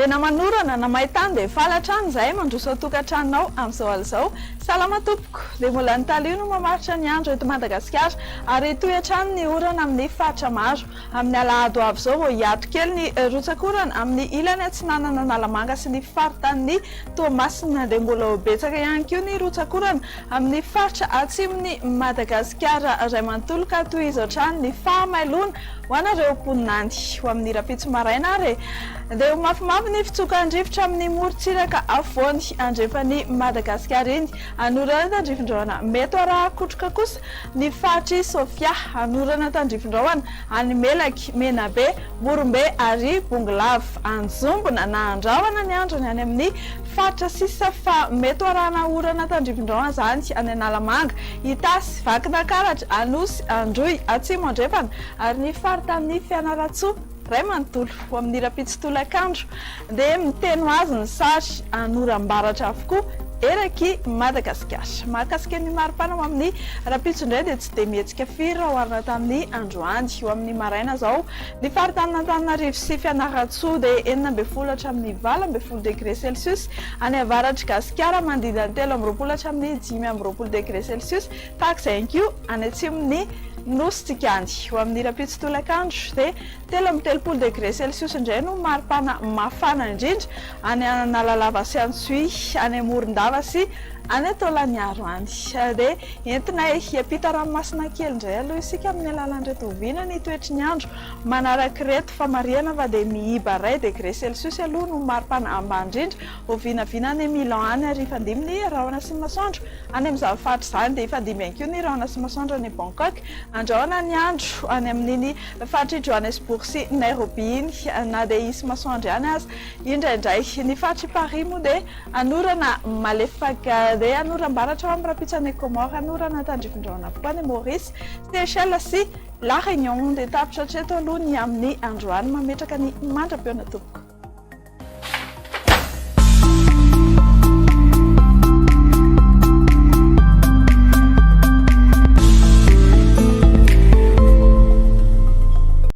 Dia na manorana na maintany dia faly hatrany izahay mandroso ao tokantranonao amin'izao alina izao. Salama tompoko. Dia mbola ny talio no mamaritra ny andro eto Madagasikara ary hitohy hatrany ny orana amin'ny faritra maro. Amin'ny alahady ho avy izao vao hiato kely ny rotsak'orana amin'ny ilany atsinanan'Analamanga sy ny faritanin'i Toamasina. Dia mbola ho betsaka ihany koa ny rotsak'orana amin'ny faritra atsimon'i Madagasikara iray manontolo ka tohizo hatrany ny fahamailoana ho anareo mponina any. Ho amin'ny rahampitso maraina ary dia ho mafimafy ny fitsokan-drivotra amin'ny morontsiraka afovoany andrefan'i Madagasikara iny. Hanorana tandrifin-drahona mety ho arahan-kotroka kosa ny faritr'i Sofia. Hanorana tandrifin-drahona any Melaky, Menabe, Morombe ary Bongolava. Anjombona na andrahona ny androny any amin'ny faritra sisa fa mety ho arahana orana tandrifin-drahona izany any Analamanga, Itasy, Vakinankaratra, Anosy, Androy, Atsimo Andrefana ary ny faritanin'i Fianarantsoa iray manontolo. Ho amin'ny rahampitso tolakandro dia miteny ho azy ny sary anoram-baratra avokoa erak'i Madagasikara. Mahakasika ny maripana ho amin'ny rahampitso indray dia tsy dia mihetsika firy raha oharina tamin'ny androany. Ho amin'ny maraina izao, ny faritanin'Antananarivo sy Fianarantsoa dia 16 hatramin'ny 18 degre celsius, any avaratr'i Gasikara manodidina ny 23 hatramin'ny 25 degre celsius, tahaka izay ihany koa any atsimon'ny Nosintsika any. Ho amin'ny rahampitso tolakandro dia 33 degre celsius indray no maripana mafana indrindra any Analalava sy Antsohihy, any Morondava sy any Taolagnaro any. Dia entinay hiampita ranomasina kely indray aloha isika amin'ny alalan'ireto vina ny toetry ny andro manaraka ireto fa marihana fa dia miiba iray degre celsius aloha no maripana ambany indrindra ho vinavina any Milan any ary hifandimby ny rahona sy ny masoandro Any amin'izany faritra izany dia hifandimby ihany koa ny rahona sy masoandro any Bangkok. Andrahona ny andro any amin'iny faritr'i Johannesburg sy Nairobi iny, na dia hisy masoandro ihany aza indraindray. Ny faritr'i Paris moa dia hanorana malefaka, dia hanoram-baratra ao amin'ny rahampitso any Comores, hanorana tandrifin-drahona avokoa any Maurice, Seychelles sy La Réunion. Dia tapitra hatreto aloha ny amin'ny androany. Mametraka ny mandra-pihaona tompoko.